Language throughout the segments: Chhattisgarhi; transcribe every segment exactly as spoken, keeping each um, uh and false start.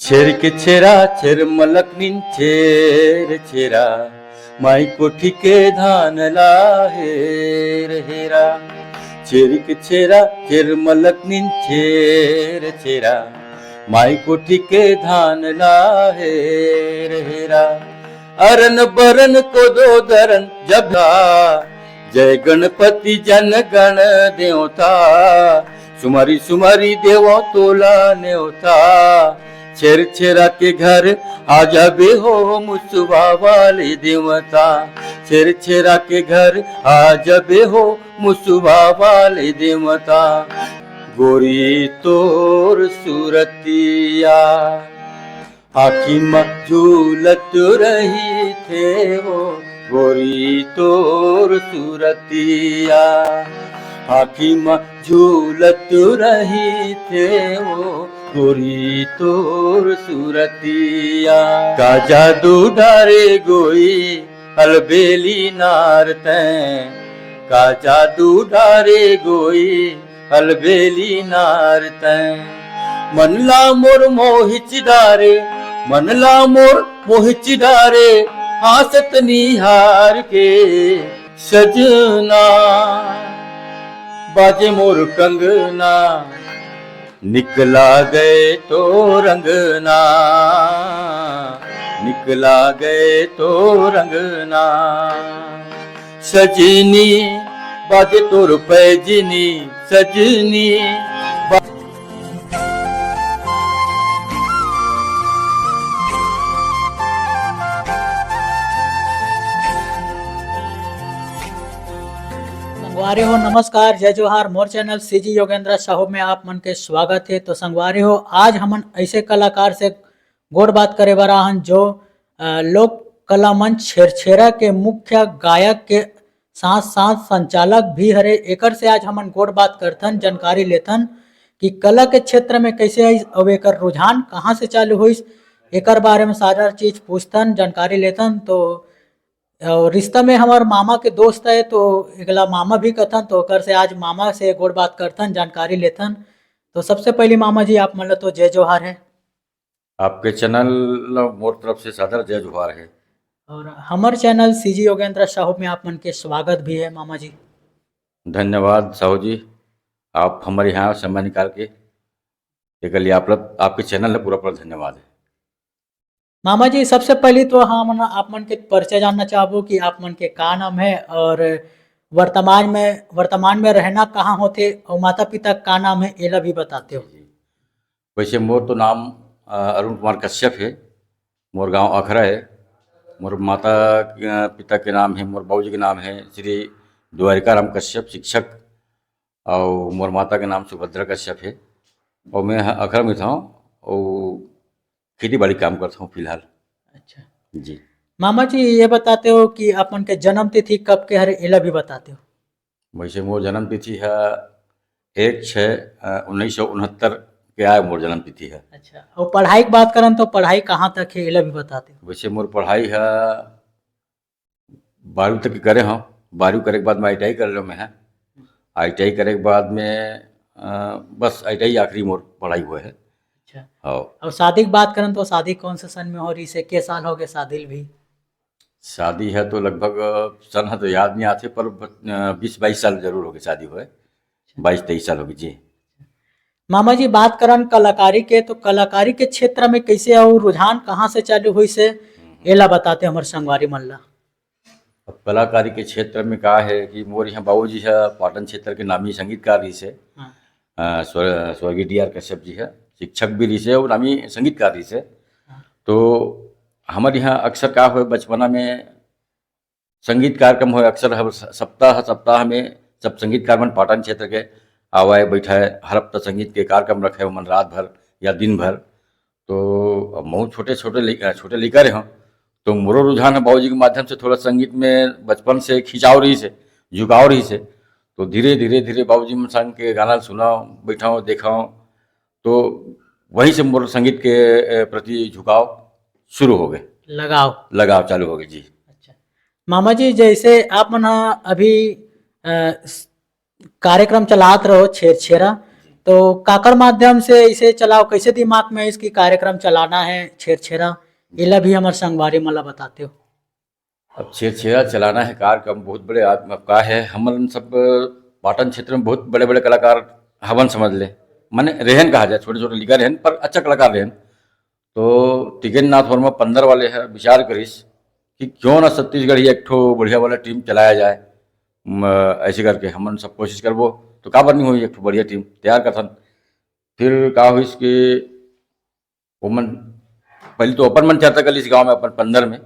छेर के छेरा, छेर मलक निन छेर छेरा, माई कोठी के धान ला हेर हेरा। छेर के छेरा, छेर मलक निन छेर छेरा, माई कोठी के धान ला हेर हेरा। अरन बरन कोदो दरन जब ला, जय गणपति जन गण देवता, सुमरी सुमरी देवो तोला नेवता। छेर छेरा के घर आ जाबे हो मुसवा वाले देवता, छेर छेरा के घर आ जाबे हो मुसवा वाले देवता। गोरी तोर सुरतिया आँखी म झूलत रहिथे वो, गोरी तोर सुरतिया। आँखी म झूलत रहिथे वो, गोरी तोर सुरतिया। का जादू डारे गोई अलबेली नार तैं, का जादू डारे गोई अलबेली नार तैं। मन ला मोर मोहिच डारे, मन ला मोर मोहिच डारे, हाँसत निहार के सजना। बाजे मोर कंगना, निकला गए तो रंगना, निकला गए तो रंगना। सजनी, बाजे तोर पैजनी, सजनी। संगवारी हो, नमस्कार, जय जोहार। मोर चैनल सीजी योगेंद्र साहू में आप मन के स्वागत है। तो संगवारी हो, आज हमन ऐसे कलाकार से गोठ बात करे बर आहन जो, अ, लोक कला मंच छेरछेरा के मुख्य गायक के साथ साथ संचालक भी हरे। एकर से आज हमन गोठ बात करथन, जानकारी लेथन कि कला के क्षेत्र में कैसे आइस अउ एकर रुझान कहाँ से चालू होइस, एकर बारे में सारा चीज पूछथन, जानकारी लेथन। तो अउ रिश्ता में हमर मामा के दोस्त है, तो एकला मामा भी कथन, तो ओकर से आज मामा से गोठ बात करथन, जानकारी लेथन। तो सबसे पहली मामा जी, आप मन ला तो जय जोहार है। आपके चैनल ला मोर तरफ से सादर जय जोहार है। और हमर चैनल सीजी योगेंद्र साहू में आप मन के स्वागत भी है मामा जी। धन्यवाद साहू जी, आप हमर यहाँ समय निकाल के एकर लिए आप, आपके चैनल ला पूरा पूरा धन्यवाद है। मामा जी, सबसे पहली तो हमन आप मन के परिचय जानना चाहबो कि आप मन के का नाम है और वर्तमान में, वर्तमान में रहना कहाँ होथे और माता पिता का नाम है, एला भी बताते हो। जी। वैसे मोर तो नाम, अ, अरुण कुमार कश्यप है। मोर गांव अखरा है। मोर माता, अ, पिता के नाम है, मोर बाबूजी के नाम है श्री द्वारिका राम कश्यप, शिक्षक, और मोर माता के नाम सुभद्रा कश्यप है। और मैं ह-, अखरा में था और खेती बाड़ी काम करता हूँ फिलहाल। अच्छा। जी। मामा जी, ये बताते हो कि अपन के जन्म तिथि कब के हरे, एला भी बताते हो। वैसे मोर जन्म तिथि है एक छः, अ, उन्नीस सौ उनहत्तर के आए मोर जन्म तिथि है। अच्छा, और पढ़ाई की बात करन तो पढ़ाई कहाँ तक है, एला भी बताते हो। वैसे मोर पढ़ाई है बारहवीं तक के करे हूँ। बारहवीं करे के बाद में आईटीआई कर लो मैं है। आईटीआई करे के बाद में, अ, बस आईटीआई आखिरी मोर पढ़ाई हुआ है। अच्छा। हाँ। और शादी की बात करन तो शादी कौन से सन में हो रही से, के साल हो गए शादी भी? शादी है तो लगभग, अ, सन है तो याद नहीं आते, पर ब-, अ, बीस बाईस साल जरूर हो गए शादी हुए। बाईस तेईस साल हो गए जी। मामा जी, बात करन कलाकारी के, तो कलाकारी के क्षेत्र में कैसे और रुझान कहाँ से चालू हुई से, हम्म। एला बताते हमर संगवारी मन ला। अब कलाकारी के क्षेत्र में का है कि मोर यहाँ बाबूजी है पाटन क्षेत्र के नामी संगीतकार रहिस है। हाँ। अ, स्वर-, स्वर्गीय डी आर कश्यप जी है, शिक्षक भी रहिस है और नामी संगीतकार रहिस है। हाँ। तो हमारे यहाँ अक्सर का हुए बचपना में संगीत कार्यक्रम होय, अक्सर हर स-, सप्ताह, सप्ताह में सब संगीतकार मन पाटन क्षेत्र के आवाए बैठाए, हर हफ्ता संगीत के कार्यक्रम रखे ओमन रात भर या दिन भर। तो अब महूँ छोटे, छोटे लइ-, अ, छोटे लइका रहे हूँ, तो मोरो रुझान है बाबूजी के माध्यम से थोड़ा संगीत में बचपन से खिंचाव रहिस है, झुकाव रहिस है। तो धीरे, धीरे, धीरे बाबूजी मन संग के गाना सुनाओ, बैठाओ, देखाओ, तो वहीं से मोर संगीत के, अ, प्रति झुकाव शुरू हो गए। लगाव। लगाव चालू हो गए, जी। अच्छा। मामा जी, जैसे आप मन ह अभी, अ, स-, कार्यक्रम चलात रहो छेरछेरा, तो काकर माध्यम से इसे चलाओ, कैसे दिमाग में इसकी कार्यक्रम चलाना है छेरछेरा, एला भी हमर संगवारी मन ला बताते हो। अब छेरछेरा चलाना है कार्यक्रम बहुत बड़े आदमी, अब का है, हमन सब पाटन क्षेत्र में बहुत बड़े-बड़े कलाकार हवन समझ ले, माने रहन कहा जाए, छोटे-छोटे लिखा रहन पर अच्छा कलाकार रहन। तो टिकेंद्र नाथ वर्मा पंदर वाले ह विचार करिस कि क्यों ना छत्तीसगढ़ ही एक ठो बढ़िया वाला टीम चलाया जाए। म, ऐसे करके हमन सब कोशिश करबो, तो काबर नहीं होई, एक ठो बढ़िया टीम तैयार करथन। फिर का होइस कि ओमन पहले तो अपन मन चर्चा कर लिस गांव में अपन पंदर में,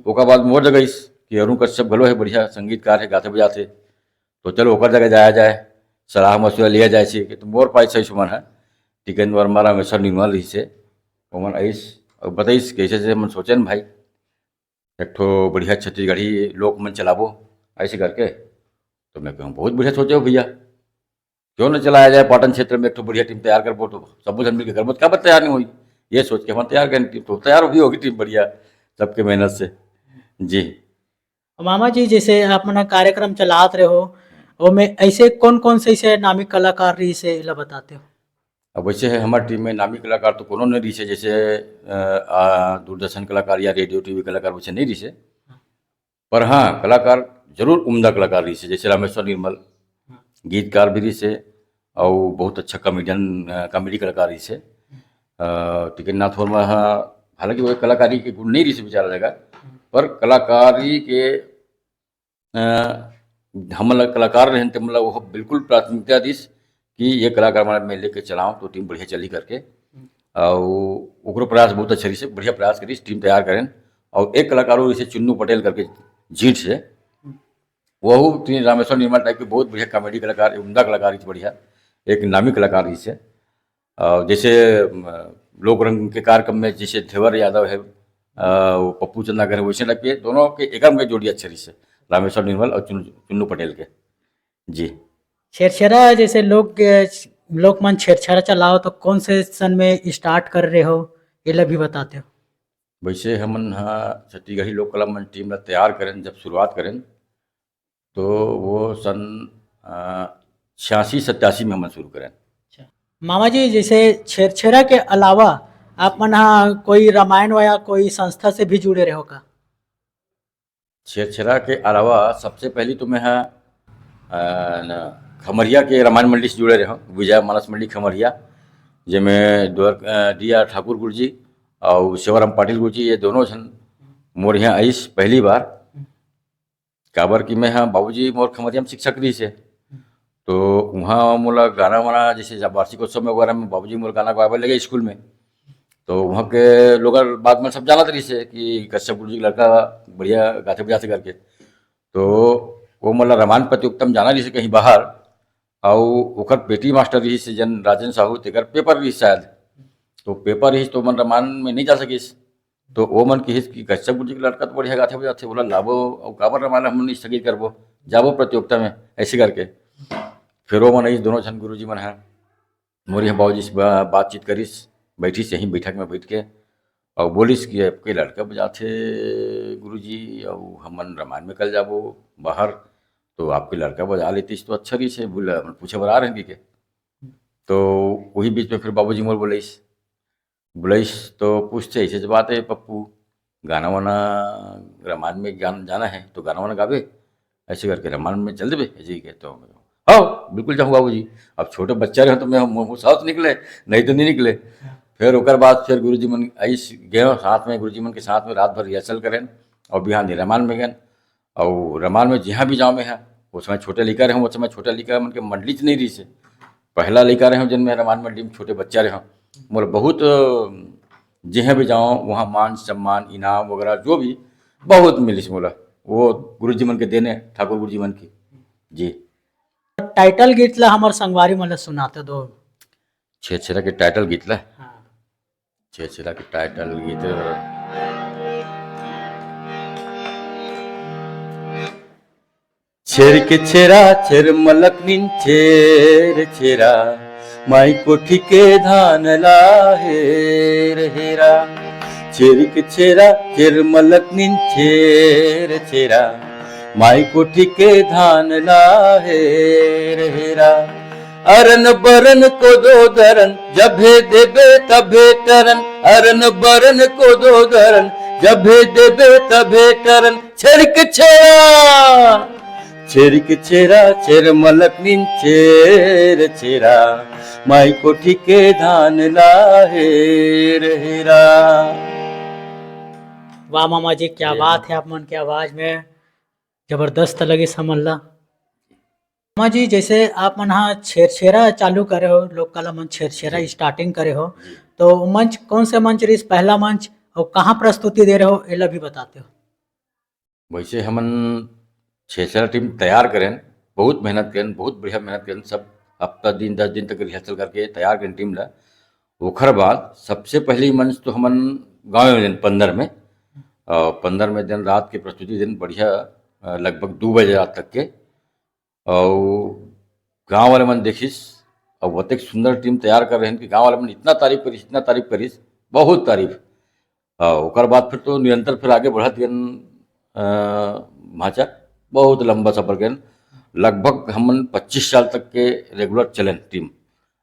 ओकर बाद मोर जगह इस कि अरुण कश्यप घलो है बढ़िया संगीतकार है, गाथे बजाथे, तो चलो ओकर जगह जाया जाए, सलाह मशवरा लिया जाए। से कि तो मोर पास सही सुमन है टिकेंद्र वर्मा, रामेश्वर निर्मल रहिस हे, ओमन आइस और बताइस कैसे से मन सोचेन भाई, एक ठो बढ़िया छत्तीसगढ़ी लोक मन चलाबो ऐसे करके। तो मैं कहूँ बहुत बढ़िया सोचे हो भैया, क्यों ना चलाया जाए पाटन क्षेत्र में एक ठो बढ़िया टीम तैयार करबो तो सब झन मिलके करबो, तो काबर तैयार नहीं होई? ये सोच के हम तैयार करें टीम, तो तैयार भी होगी टीम बढ़िया सबके मेहनत से। जी। मामा जी, जैसे आप मन कार्यक्रम चलात रहे हो, ओमे ऐसे कौन कौन से ऐसे नामी कलाकार रहिस हे, एला बताते हो? अब वैसे है हमार टीम में नामी कलाकार तो कोनो नहीं रहिस हे, जैसे अ, आ, दूरदर्शन कलाकार या रेडियो टीवी कलाकार वैसे नहीं रहिस हे, पर हाँ कलाकार जरूर उम्दा कलाकार रहिस हे, जैसे रामेश्वर निर्मल गीतकार भी रहिस हे और बहुत अच्छा कॉमेडियन, अ, कॉमेडी कलाकार रहिस हे। अ, टिकेंद्र नाथ वर्मा हा, हालांकि वो कलाकारी के गुण नहीं रहिस हे बेचारा जगह, पर कलाकारी के अ, हमन ला कलाकार रहन ते मतलब वो बिल्कुल प्राथमिकता दिस कि ये कलाकार मन मैं लेके चलाऊं तो टीम बढ़िया चली करके। और ओकरो प्रयास बहुत अच्छा रहिस हे, बढ़िया प्रयास करिस, टीम तैयार करेन। और एक कलाकार वो जैसे चुन्नू पटेल करके जींद से, वहू तीन रामेश्वर निर्मल टाइप के बहुत बढ़िया कॉमेडी कलाकार, उम्दा कलाकार रहिस, बढ़िया एक नामी कलाकार रहिस हे। और जैसे अम, लोक रंग के कार्यक्रम में जैसे धेवर यादव है, अ, वो पप्पू चंदागर है, वैसे टाइप के दोनों के एकदम के जोड़ी अच्छे रहिस हे, रामेश्वर निर्मल और चुन्नू, चुन्नू पटेल के। जी। छेरछेरा जैसे लोक के, लोक मन छेरछेरा चलाओ तो कौन से सन में स्टार्ट कर रहे हो, एला भी बताते हो। वैसे हमन हा छत्तीसगढ़ी लोक कला मंच टीम ला तैयार करेन, जब शुरुआत करेन तो वो सन अ, छियासी सत्तासी में हमन शुरू करेन। अच्छा। मामा जी, जैसे छेरछेरा के अलावा आप मन हा कोई रामायण या कोई संस्था से भी जुड़े रहो का? छेरछेरा के अलावा सबसे पहली तो मैं हा, अ, न, खमरिया के रामायण मंडली से जुड़े रहो, विजय मानस मंडली खमरिया, जेमे द्वार-, अ, डी आर ठाकुर गुरुजी और सेवाराम पाटिल गुरुजी, ये दोनों झन मोर यहाँ आइस पहली बार। काबर कि मैं हा, बाबूजी मोर खमरिया में शिक्षक रहिस हे, तो उहाँ मोला गाना वाना, जैसे जब वार्षिकोत्सव में वगैरह में बाबूजी मोर गाना गवावे लगे स्कूल में, तो वहाँ के लोग बात में सब जानत रहिस हे कि कश्यप गुरु जी के लड़का बढ़िया गाथे बजाथे करके। तो वो मोला रामायण प्रतियोगिता में जाना रहिस हे कहीं बाहर, अउ ओकर बेटी मास्टर रहिस हे जन राजेंद्र साहू, तेकर पेपर रहिस शायद, तो पेपर रहिस तो मन रामायण में नहीं जा सकिस। तो वो मन किहिस कि कश्यप गुरु जी के लड़का तो बढ़िया गाथे बजाथे, बोला लाबो, अउ काबर रामायण हमन स्थगित करबो, जाबो प्रतियोगिता में, ऐसे करके। फिर वो मन आइस दोनों झन गुरु जी मन ह, मोर यहाँ बाबूजी से बा-, बातचीत करिस, बैठिस यहीं बैठक में बैठ के, अउ बोलिस कि आपके लड़का बजाथे गुरु जी, अउ हमन रामायण में कल जाबो बाहर, तो आपके लड़का बजा लेतिस तो अच्छा रहिस हे, बोला, पूछे बर आ रहे हैं कि के। तो वही बीच में फिर बाबूजी मोर बोलिस, बुलाइस तो पूछथे, "ऐसे बात है पप्पू, गाना वाना रामायण में गान-, जाना है तो गाना वाना गाबे, ऐसे करके रामायण में चल देबे?" ऐसे ही कहता हूँ मैं, "हाँ, बिल्कुल जाऊँ बाबूजी।" अब छोटे बच्चा रहे तो मैं मुँह, मुँह साफ निकले, नहीं तो नहीं निकले। फिर ओकर बाद फिर गुरुजी मन आइस गए, साथ में गुरुजी मन के साथ में रात भर रिहर्सल करें और बिहान दिन रामायण में गए। अउ रामायण में जिहाँ भी जाओं मैं ह, वो समय छोटे लइका रहें, वो समय छोटे लइका मन के मंडलीच नहीं रहिस हे। पहला लइका रहें, जन मैं रामायण मंडली में छोटे बच्चा रहें। मोला बहुत, अ, जिहाँ भी जाओं, वहाँ मान सम्मान, इनाम वगैरह जो भी बहुत मिलिस मोला। वो गुरुजी मन के देने, ठाकुर गुरुजी मन की। जी। टाइटल गीत ला हमर संगवारी मन ला सुनाते दो। छेरछेरा के टाइटल गीत ला? हाँ। छेरछेरा के टाइटल गीत। छेर के छेरा, छेर मलक निन छेर छेरा, माई कोठी के धान ला हेर हेरा। छेर के छेरा, छेर मलक निन छेर छेरा, माई कोठी के धान ला हेर हेरा। अरन बरन कोदो दरन, जभे देबे तभे टरन। अरन बरन कोदो दरन, जभे देबे तभे टरन। छेरिक छेरा, छेरिक छेरा, छेर मलकनिन छेर छेरा, माई कोठी के धान ला हेर हेरा। वाह मामा जी, क्या बात है आप मन के आवाज में, जबरदस्त लगिस हमन ला। मामा जी, जैसे आप मन हा छेरछेरा चालू करे हो, लोक कला मंच छेरछेरा जी। स्टार्टिंग करे हो, जी। तो मंच कौन से मंच रहिस, पहला मंच, और कहाँ प्रस्तुति दे रहे हो, एला भी बताते हो। वैसे हमन छेरछेरा टीम तैयार करेन, बहुत मेहनत करेन, बहुत बढ़िया मेहनत करेन, सब हफ्ता दिन, दस दिन तक रिहर्सल करके तैयार करेन टीम ला। ओखर बाद सबसे पहली मंच तो हमन गाँव में देन, पंदर में, और पंदर में दिन रात के प्रस्तुति देन बढ़िया, अ, लगभग दू बजे रात तक के। और गाँव वाले मन देखिस, और ओतेक सुंदर टीम तैयार कर रहे हैं कि गाँव वाले मन इतना तारीफ करिस, इतना तारीफ करिस, बहुत तारीफ। हाँ, ओकर बाद फिर तो निरंतर फिर आगे बढ़त गन, अ, भांचा, बहुत लंबा सफर गन। लगभग हमन पच्चीस साल तक के रेगुलर चलेन टीम,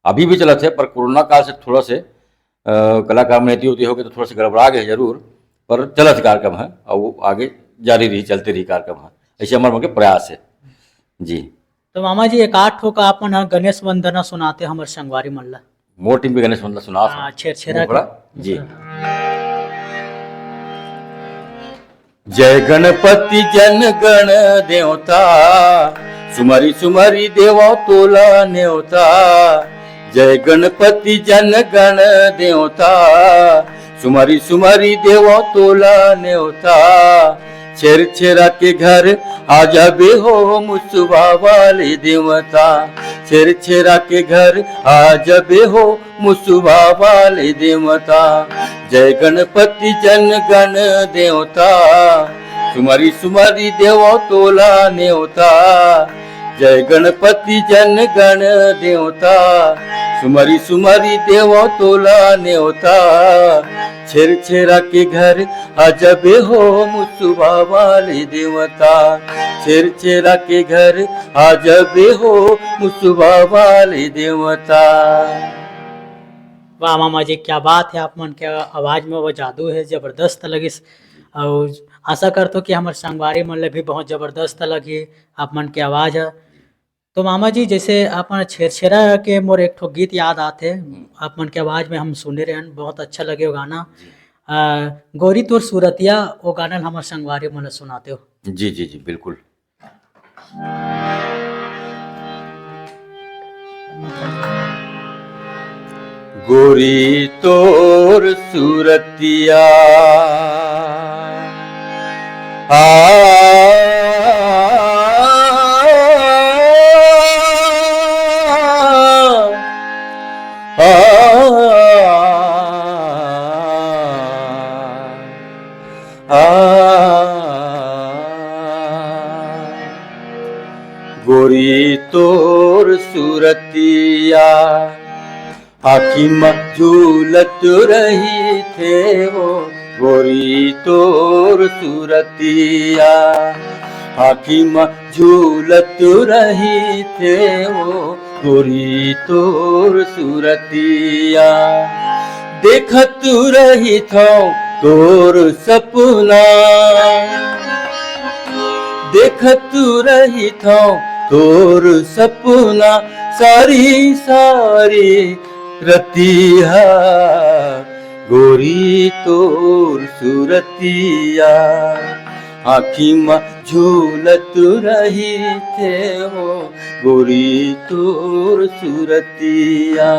अभी भी चलत है, पर कोरोना काल से थोड़ा से, अ, कलाकार मन एती ओती होके तो थोड़ा सा गड़बड़ा गए जरूर, पर चलत कार्यक्रम है और वो आगे जारी रही, चलते रही कार्यक्रम है, ऐसे हमारे मन के प्रयास है जी। तो मामा जी, एक आध ठो का आप मन ह गणेश वंदना सुनाते हमर संगवारी मन ला। मोर टीम के गणेश वंदना सुना हाँ, छेरछेरा मुखड़ा के। जी। जय गणपति जन गण देवता, सुमरी सुमरी देवो तोला नेवता। जय गणपति जन गण देवता, सुमरी सुमरी देवो तोला नेवता। छेरछेरा के घर आ जाबे हो मुसुबा वाले देवता, छेरछेरा के घर आ जाबे हो मुसुबा वाले देवता। जय गणपति जन गण देवता, सुमरी सुमरी देवो तोला नेवता। जय गणपति जन गण देवता, सुमरी सुमरी देवो तोला नेवता। छेरछेरा के घर आ जाबे हो मुसुबा वाले देवता, छेरछेरा के घर आ जाबे हो मुसुबा वाले देवता। वाह मामा जी, क्या बात है, आप मन के आवाज में वो जादू है, जबरदस्त लगिस। और आशा करथो कि हमर संगवारी मन ले भी बहुत जबरदस्त लगी आप मन के आवाज है। तो मामा जी, जैसे आप मन छेरछेरा के मोर एक ठो गीत याद आथे, हम्म। आप मन के आवाज में हम सुने रहन, बहुत अच्छा लगे वो गाना। जी। आ, गोरी तोर सूरतिया, वो गाना ल हमर संगवारी मन ल सुनाते हो। जी, जी, जी, बिल्कुल। गोरी तोर सूरतिया, आ, आ, आ, आ, गोरी तोर सूरतिया, आँखी म झूलत रहिथे वो, गोरी तोर सूरतिया, आँखी म झूलत रहिथे वो, गोरी तोर सूरतिया। देखत रहिथौं तोर सपना, देखत रहिथौं तोर सपना, सारी सारी रतिहा, गोरी तोर सूरतिया। आँखी म झूलत रहिथे वो, गोरी तोर सूरतिया,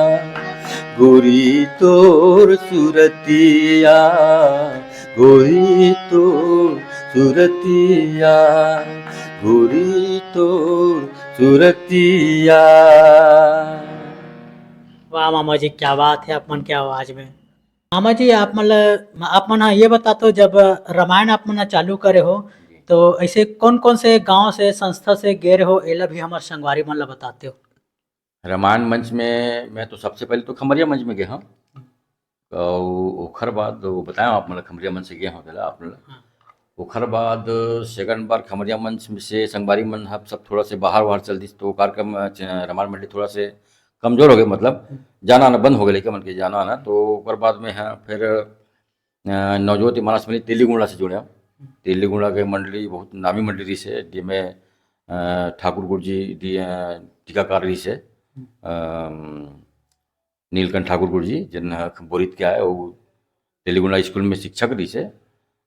गोरी तोर सूरतिया, गोरी तोर सूरतिया, गोरी तोर सूरतिया। वाह मामा जी, क्या बात है आप मन के आवाज में। मामा जी, आप मन ल-, आप मन ह ये बताथो, जब रामायण आप मन ह चालू करे हो, जी। तो ऐसे कौन-कौन से गांव से, संस्था से गे रहे हो, एला भी हमर संगवारी मन ल बताते हो। रामायण मंच में मैं तो सबसे पहले तो खमरिया मंच में गए हूँ, और ओखर बाद वो बताया आप मन ल, खमरिया मंच से गए हूँ, तेला आप मन ल। हाँ। ओखर बाद सेकंड बार खमरिया मंच में से संगवारी मन ह सब थोड़ा से बाहर वाहर चल दिस, तो कार्यक्रम, अ, च-, रामायण मंडली थोड़ा से कमजोर हो गए, मतलब जाना आना बंद हो गए, लइका मन के जाना आना। तो ओकर बाद में ह फिर, अ, नवज्योति मानस मंडली तेलीगुंडा से जुड़े। तेलीगुंडा के मंडली बहुत नामी मंडली रहिस हे, जेमे, अ, ठाकुर गुरुजी दी, अ, टीकाकार रहिस हे। अम, नीलकंठ ठाकुर गुरुजी, जेन ह बोरित के आए, वो तेलीगुंडा स्कूल में शिक्षक रहिस हे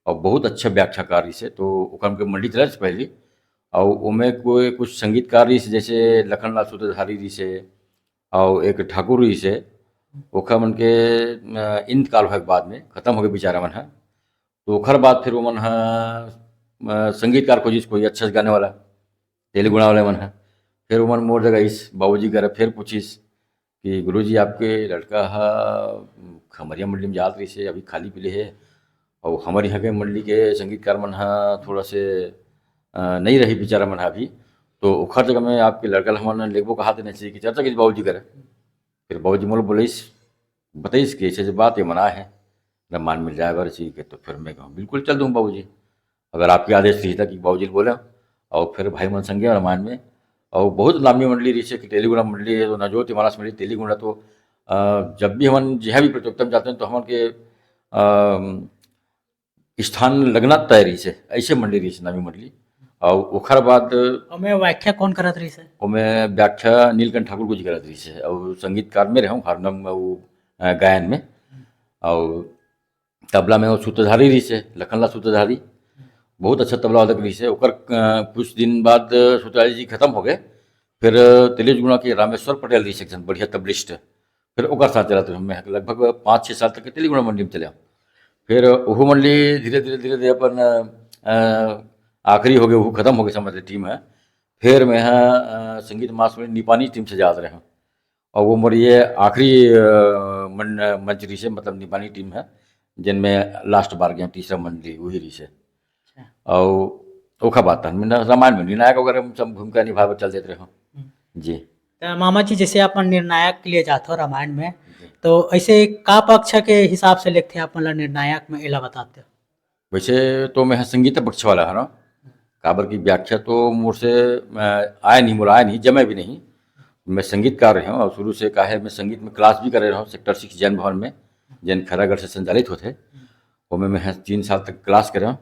और बहुत अच्छा व्याख्याकार रहिस हे। तो ओकर के मंडली चलत रहिस पहली, और ओमे कोई कुछ संगीतकार रहिस हे, जैसे लखनलाल सूत्रधारी रहिस हे और एक ठाकुर रहिस हे। ओखर मन के, अ, इंतकाल होए के बाद में खत्म हो गए बेचारा मन ह। तो ओखर बाद फिर ओमन ह, अ, संगीतकार खोजिस कोई अच्छा से गाने वाला, तेलीगुंडा वाले मन ह। फिर ओमन मोर जगह आइस, बाबूजी करा फिर पूछिस कि "गुरुजी, आपके लड़का ह खमरिया मंडली में जात रहिस हे, अभी खाली पीले हे, और हमर यहाँ के मंडली के संगीतकार मन ह थोड़ा से, अ, नहीं रही बेचारा मन ह अभी, तो ओखर जगह में आपके लड़का ल हमन लेगबो कहा देना चाहिए" कि चर्चा करिस बाबूजी करा। फिर बाबूजी मोला बोलिस, बताइस कि ऐसे ऐसे बात ये मना है, रामायण में जाए बर चाहिए, तो फिर मैं कहूँ बिल्कुल चल दूँ बाबूजी, अगर आपके आदेश रहिता कि बाबूजी बोले। और फिर भाई मन संगे रामायण में, और बहुत नामी मंडली रहिस हे कि तेलीगुंडा मंडली है, तो नवज्योति मानस मंडली तेलीगुंडा, तो, अ, जब भी हमन जहाँ भी प्रतियोगिता में जाते हैं तो हमन के, अ, स्थान लगना तय रहिस हे, ऐसे मंडली रहिस हे, नामी मंडली। और ओखर बाद ओमे व्याख्या कौन करत रहिस हे? ओमे व्याख्या नीलकंठ ठाकुर गुरुजी करत रहिस हे, और संगीतकार में रहूँ, हारमोनियम, वो, अ, गायन में, और तबला में वो सूत्रधारी रहिस हे, लखनलाल सूत्रधारी, बहुत अच्छा तबला वादक रहिस हे। ओकर, अ, कुछ दिन बाद सूत्रधारी जी खत्म हो गए, फिर तेलीगुंडा के रामेश्वर पटेल रहिस हे एक झन बढ़िया तबलिस्ट, फिर ओकर साथ चलत रहे मैं लगभग पाँच छः साल तक तेलीगुंडा मंडली में चले। फिर ओहू मंडली धीरे धीरे धीरे धीरे अपन, अ, आखिरी हो गए, ओहू खत्म हो गए समझ ले टीम है। फिर मैं ह, अ, संगीत मास में निपानी टीम से जात रहे हूँ, और वो मोर ये आखिरी, अ, मन-, मंच रहिस हे, मतलब निपानी टीम है, जिनमें लास्ट बार गए तीसरा मंडली वही रहिस हे। अच्छा। और ओखा बात है, मैंने रामायण में निर्णायक वगैरह में सब भूमिका निभावे चल देते रहे हूँ। हम्म। जी। तो मामा जी, जैसे अपन निर्णायक के लिए जाते हो रामायण में, जी। तो ऐसे का पक्ष के हिसाब से लेते हैं अपन ला निर्णायक में, एला बताते हो? वैसे तो मैं ह संगीत पक्ष वाला हरव, काबर कि व्याख्या तो मोर से, अ, आय नहीं, मोर आय नहीं, जमे भी नहीं। मैं संगीतकार रहे हूँ और शुरू से का है, मैं संगीत में क्लास भी करे रहे हूँ सेक्टर सिक्स जैन भवन में, जैन खैरागढ़ से संचालित होते, ओमे मैं ह तीन साल तक क्लास करे हूँ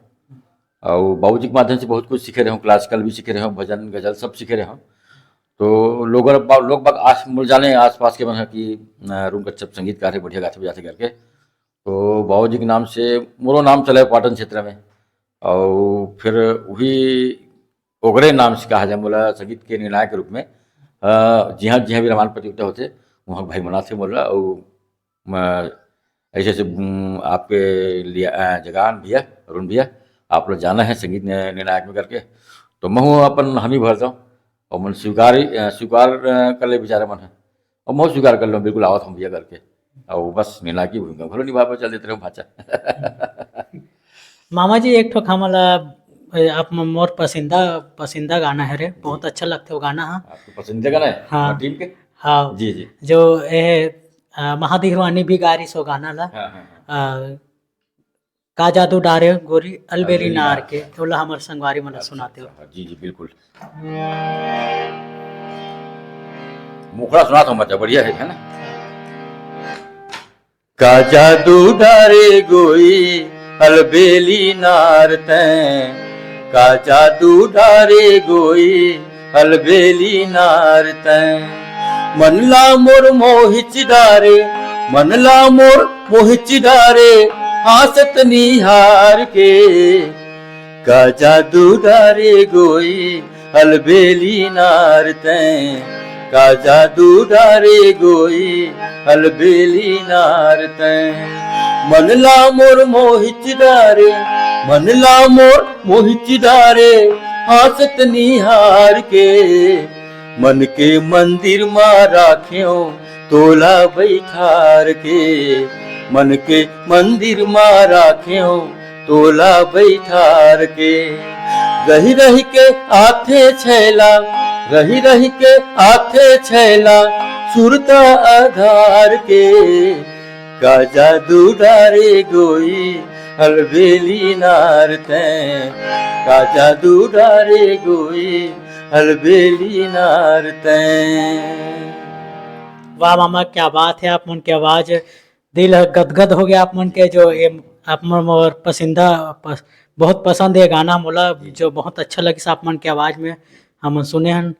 और बाबूजी के माध्यम से बहुत कुछ सीखे रहे हूँ, क्लासिकल भी सीखे रहे हूँ, भजन गजल सब सीखे रहे हूँ। तो लोग, लोग बाग आस, मोर जाने आसपास के मन ह कि, अ, अरुण कच्छप संगीतकार है, बढ़िया गाथे बजाथे करके। तो बाबूजी के नाम से मोरो नाम चले पाटन क्षेत्र में, और फिर वही ओकरे नाम से कहा जाए, मोला संगीत के निर्णायक के रूप में, अ, जिहाँ जिहाँ भी रामायण प्रतियोगिता होते, वहाँ भाई मनाथे मोला, और मैं ऐसे ऐसे, उम, आपके लिए, अ, जगान भैया, अरुण भैया, आप लोग जाना है संगीत नि-, निर्णायक में करके, तो मैं हूँ अपन हामी भर जाऊँ, और मन स्वीकार, अ, स्वीकार, अ, कर ले बेचारा मन है, और मैं स्वीकार कर लूँ, बिल्कुल आवत हूँ भैया करके, और बस निर्णायक की भूमिका घलो निभावे चल देते रहो भाचा। मामा जी, एक ठो हमला, ए, आप म-, मोर पसंदीदा, पसंदीदा गाना है रे, जी। बहुत अच्छा लगथे वो गाना हा। आपके पसंदीदा गाना है? हाँ। हमारी टीम के? हाँ। जी, जी। जो ए, अ, महादेवानी भी गा रही सो गाना ला। हाँ, हाँ, हाँ। अ, का जादू डारे गोरी अलबेली अलबेली नार नार के, के। तोला हमर संगवारी मन ला अच्छा, सुनाते हो। अच्छा, हाँ, जी, जी, बिल्कुल। मुखड़ा सुना तो मजा बढ़िया है, है ना? का जादू डारे गोई अलबेली नार तैं, का जादू डारे गोई अलबेली नार तैं। मन ला मोर मोहिच डारे, मन ला मोर मोहिच डारे, हाँसत निहार के। का जादू डारे गोई अलबेली नार तैं, का जादू डारे गोई अलबेली नार तैं। मन ला मोर मोहिच डारे, मन ला मोर मोहिच डारे, हाँसत निहार के। मन के मंदिर मा राखेंव तोला बैठार के, मन के मंदिर मा राखेंव तोला बैठार के। रहि रहि के आथे छैला, रहि रहि के आथे छैला, सुरता आधार के। का जादू डारे गोई हलबेली नार तैं, का जादू डारे गोई, हलबेली नार तैं। वाह मामा, क्या बात है, आप मन के आवाज, दिल ह गदगद हो गया आप मन के। जो ये आप मन मोर पसंदीदा पस-, बहुत पसंद है गाना मोला, जो बहुत अच्छा लगिस आप मन के आवाज में हमन सुने हन।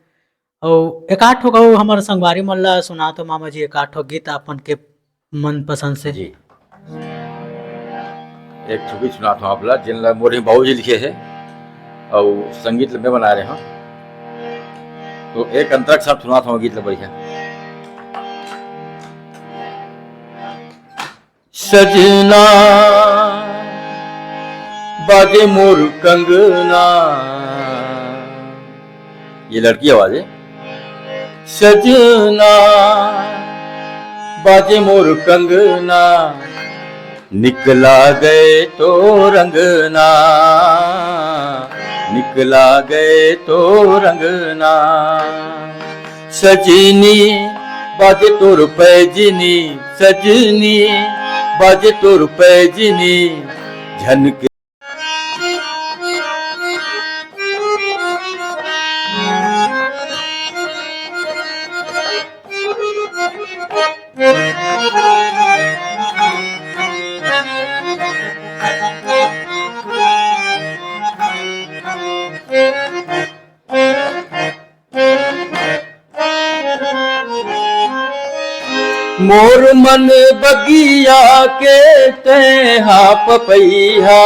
अउ एकाध ठो कहू हमर संगवारी मन ला सुना तो मामा जी, एकाध ठो गीत अपन के मनपसंद से। जी, एक ठो गीत सुनात हूँ आप ला, जेन ला मोर ही बाबूजी लिखे हे अउ संगीत ला मैं बना रहे हूँ। तो एक अंतरा के साथ सुनात हूँ गीत ला बढ़िया। सजना, बाजे मोर कंगना, ये लड़की आवाज है। सजना, बाजे मोर कंगना, निकला गए तो रंगना, निकला गए तो रंगना। सजनी, बाजे तोर पैजनी, सजनी, बाजे तोर पैजनी, झनके। मोर मन बगिया के तैं हा पपैहा,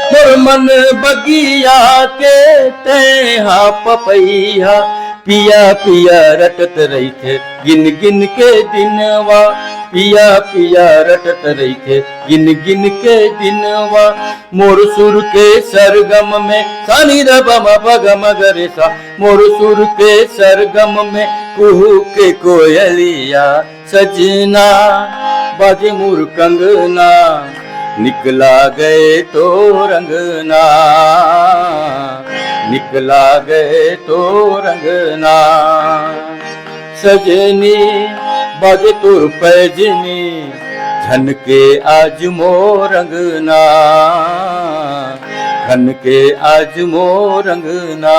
मोर मन बगिया के तैं हा पपैहा, पिया पिया रटत रहिथे गिन गिन के दिनवा, पिया पिया रटत रहिथे गिन गिन के दिनवा। मोर सुर के सरगम में सानी द ब म प ग म ग रे सा, मोर सुर के सरगम में कुहू के कोयलिया। सजना, बाजे मोर कंगना, निकला गए तो रंगना, निकला गए तो रंगना। सजनी, बाजे तोर पैजनी, झनके आज मोर अंगना, झनके आज मोर अंगना।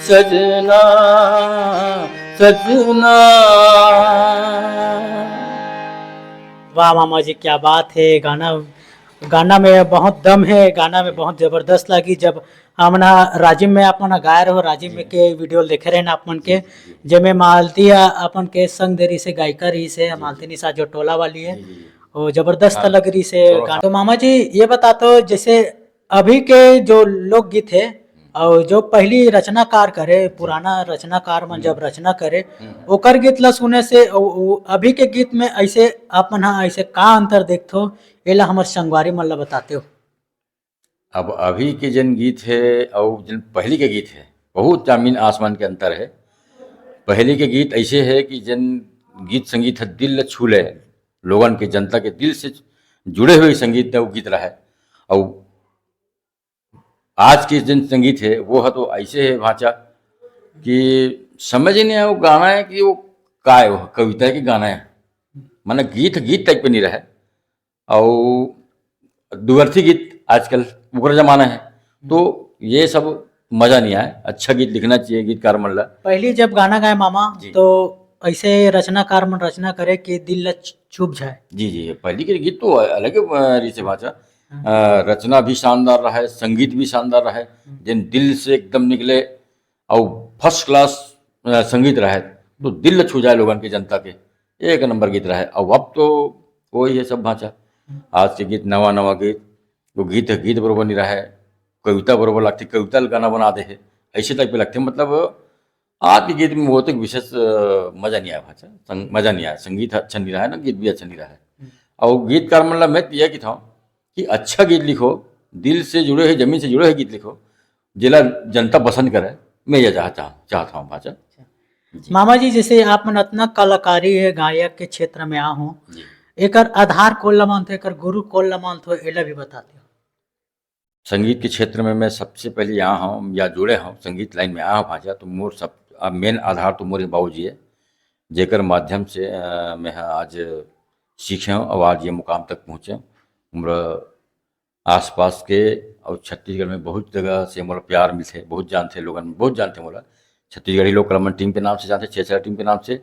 सजना, सजना। वाह मामा जी, क्या बात है। गाना, गाना में बहुत दम है, गाना में बहुत जबरदस्त लगी। जब हमन ह राजिम में, अपन ह गाय रहो, राजिम में के वीडियो देखे रहे ना अपन के, जेमे मालती ह अपन के संग दे रही से, गायिका रही से, मालती निशा जो टोला वाली है, वो जबरदस्त लग रही से गाना। तो मामा जी, ये बता तो, जैसे अभी के जो लोकगीत है और जो पहली रचनाकार करे, पुराना रचनाकार मन जब रचना करे, ओकर गीत ला सुने से अभी के गीत में ऐसे आप मन हा ऐसे का अंतर देखथो, एला हमर संगवारी मन ला बताते हो? अब अभी के जन गीत है और जन पहली के गीत है, बहुत जमीन आसमान के अंतर है। पहली के गीत ऐसे है कि जन गीत संगीत है, दिल ला छू ले, लोगन के, जनता के दिल से जुड़े हुए संगीत है, वो गीत रहा है। और आज के जन संगीत है, वो है तो ऐसे है भांचा कि समझ ही नहीं आए वो गाना है कि वो का है, वो कविता है कि गाना है, माने गीत, गीत टाइप पे नहीं रहे। और दुअर्थी गीत आजकल ओकर जमाना है, तो ये सब मजा नहीं आए। अच्छा गीत लिखना चाहिए गीतकार मन ला। पहली जब गाना गाए मामा, जी। तो ऐसे रचनाकार मन रचना करे कि दिल ला छु-, छुप जाए। जी, जी, पहली के गीत तो अलग ही, अ, रीत से भांचा। हाँ। अ, रचना भी शानदार रहा है, संगीत भी शानदार रहा है, हम्म। जिन दिल से एकदम निकले और फर्स्ट क्लास, अ, संगीत रहा है, तो दिल छू जाए लोगन के, जनता के, एक नंबर गीत रहा है। और अब तो वही है सब भांचा, हम्म। आज के गीत, नवा नवा गीत, वो गीत, गीत बरोबर नहीं रहा है, कविता बरोबर लगती, कविता ल गाना बना दे है, ऐसे टाइप के लगते, मतलब आज के गीत में बहुत एक विशेष, अ, मजा नहीं आया भांचा, संग-, मजा नहीं आया, संगीत अच्छा नहीं रहा है ना, गीत भी अच्छा नहीं रहा है। हम्म। और गीतकार मन ला मैं तो यह कहता हूँ कि अच्छा गीत लिखो, दिल से जुड़े हुए, जमीन से जुड़े हुए गीत लिखो, जेला जनता पसंद करे, मैं ये चाह-, चाह-, चाहता हूँ भांचा। अच्छा। जी। मामा जी, जैसे आप मन अतना कलाकारी है, गायक के क्षेत्र में आ हो, जी। एकर आधार कोन ला मानथो, एकर गुरु कोन ला मानथो, एला भी बताते हो। संगीत के क्षेत्र में मैं सबसे पहले यहाँ हूँ या जुड़े हूँ, संगीत लाइन में आया हूँ भांचा, तो मोर सब, अब मेन आधार तो मोर बाबूजी है। जेकर माध्यम से, अ, मैं ह आज सीखे हूँ और आज ये मुकाम तक पहुँचे हूँ। मोर आसपास के और छत्तीसगढ़ में बहुत जगह से मोला प्यार मिलथे, बहुत जानथे लोगन, बहुत जानथे मोला। छत्तीसगढ़ी लोक कला मंच टीम के नाम से जानथे, छेरछेरा टीम के नाम से,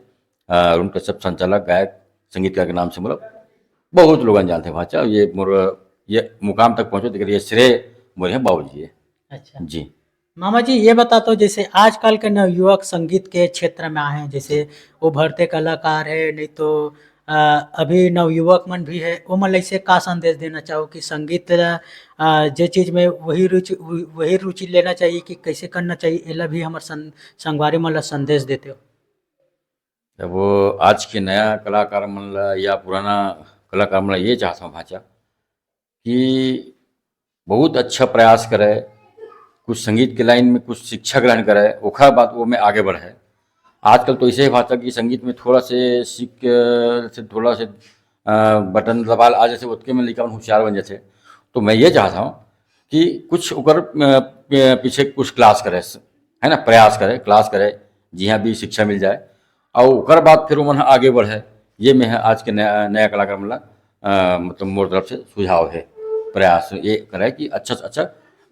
अ, अरुण कश्यप संचालक, गायक, संगीतकार के नाम से मोला बहुत लोगन जानथे भांचा। ये मोर, ये मुकाम तक पहुँचो, तेकर ये श्रेय मोरे हैं बाबूजी है। अच्छा। जी। मामा जी, ये बता तो, जैसे आजकल के नवयुवक संगीत के क्षेत्र में आए हैं, जैसे उभरते कलाकार है, नहीं तो, अ, अभी नवयुवक मन भी है, ओमन ला ऐसे का संदेश देना चाहो कि संगीत ला, अ, जे चीज में वही रुचि, वही रुचि लेना चाहिए कि कैसे करना चाहिए, एला भी हमर सं-, संगवारी मन ला संदेश देते हो? अब वो आज के नया कलाकार मन ला या पुराना कलाकार मन ला ये चाहत हूँ भांचा कि बहुत अच्छा प्रयास करे, कुछ संगीत के लाइन में कुछ शिक्षा ग्रहण करे, ओखर बाद वो में आगे बढ़े। आजकल तो ऐसे ही भांचा कि संगीत में थोड़ा से सीख, से थोड़ा से, अ, बटन दबाल आ जैसे ओतके में लइका मन होशियार बन जाथे। तो मैं ये चाहता हूँ कि कुछ ओकर, अ, पीछे कुछ क्लास करे, है ना, प्रयास करे, क्लास करे, जिहाँ भी शिक्षा मिल जाए और ओकर बाद फिर ओमन ह आगे बढ़े। ये मैं ह आज के नया, नया कलाकार मन ला, अ, मतलब मोर तरफ से सुझाव है, प्रयास ये करे कि अच्छा से अच्छा,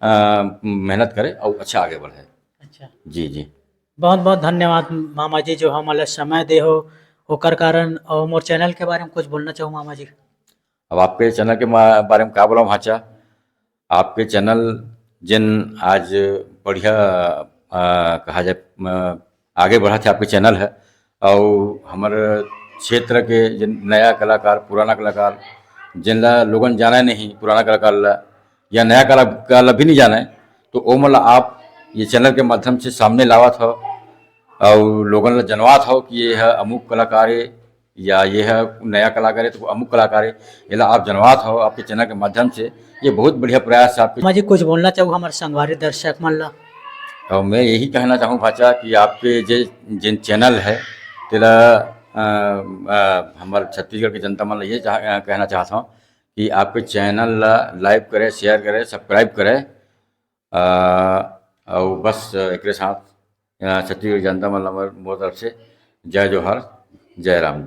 अ, मेहनत करे और अच्छा आगे बढ़े। अच्छा। जी, जी। बहुत बहुत धन्यवाद मामा जी, जो हमन ला समय दे हो, ओकर कारण। और मोर चैनल के बारे में कुछ बोलना चाहूँ मामा जी? अब आपके चैनल के मा-, बारे में का बोला भांचा, आपके चैनल जिन आज बढ़िया, अ, कहा जाए, अ, आगे बढ़त हे आपके चैनल ह, और हमर क्षेत्र के जिन नया कलाकार, पुराना कलाकार, जिन ला लोगन जाने नहीं, पुराना कलाकार ला या नया कलाकार ला भी नहीं जाने, तो ओमन ला आप ये चैनल के माध्यम से सामने लावत हो और लोगन ला जनवात हो कि ये ह अमुक कलाकार है या ये ह नया कलाकार है, तो अमुक कलाकार है, एला आप जनवात हो आपके चैनल के माध्यम से। ये बहुत बढ़िया प्रयास है आपके। मामा जी, कुछ बोलना चाहू हमारे संगवारी दर्शक मन ला? और मैं यही कहना चाहूँ भांचा कि आपके जे, जिन चैनल है, तेला, अ, अ, हमर छत्तीसगढ़ के जनता मन ला ये चाह-, अ, कहना चाहत हूँ कि आपके चैनल ला लाइक करे, शेयर करे, सब्सक्राइब करे। अ, और बस एकरे साथ, अ, छत्तीसगढ़ जनता मन ला मोर, मोर तरफ से जय जोहार, जय राम।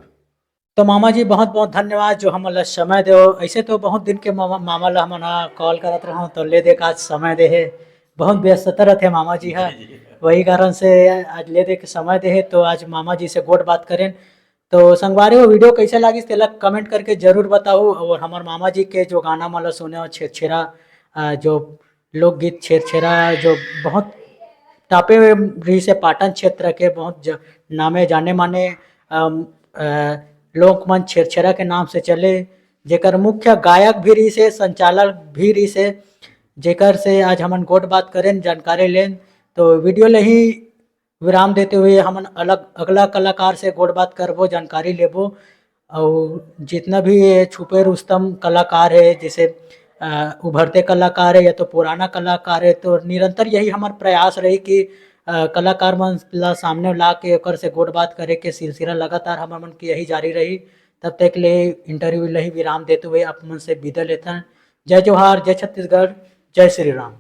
तो मामा जी, बहुत बहुत धन्यवाद जो हमन ला समय देव। ऐसे तो बहुत दिन के मामा, मामा ला हमन ह कॉल करत रहूँ, तो ले देख आज समय दे हे। बहुत व्यस्तता रहते मामा जी ह, वही कारण से आज ले देख समय दे हे। तो आज मामा जी से गोठ बात करें। तो संगवारी हो, वीडियो कैसे लागिस तेला कमेंट करके जरूर बताओ। और हमार मामा जी के जो गाना मन ला सुने हो, छेरछेरा, अ, जो लोकगीत छेरछेरा, जो बहुत टापे रहिस हे पाटन क्षेत्र के, बहुत ज-, नामे जाने माने, अम, अ, लोक मन छेरछेरा के नाम से चले, जेकर मुख्य गायक भी रहिस हे, संचालक भी रहिस हे, जेकर से आज हमन गोठ बात करें, जानकारी लेन। तो वीडियो ले ही विराम देते हुए हमन अलग, अगला कलाकार से गोठ बात करबो, जानकारी लेबो। और जितना भी ये छुपे रुस्तम कलाकार है, जैसे, अ, उभरते कलाकार है या तो पुराना कलाकार है, तो निरंतर यही हमार प्रयास रही कि, अ, कलाकार मन ला सामने ला के ओकर से गोठ बात करे के सिलसिला लगातार हमर मन के यही जारी रही। तब तक ले इंटरव्यू ले ही विराम देते हुए आप मन से विदा लेथन। जय जोहार, जय छत्तीसगढ़, जय श्री राम।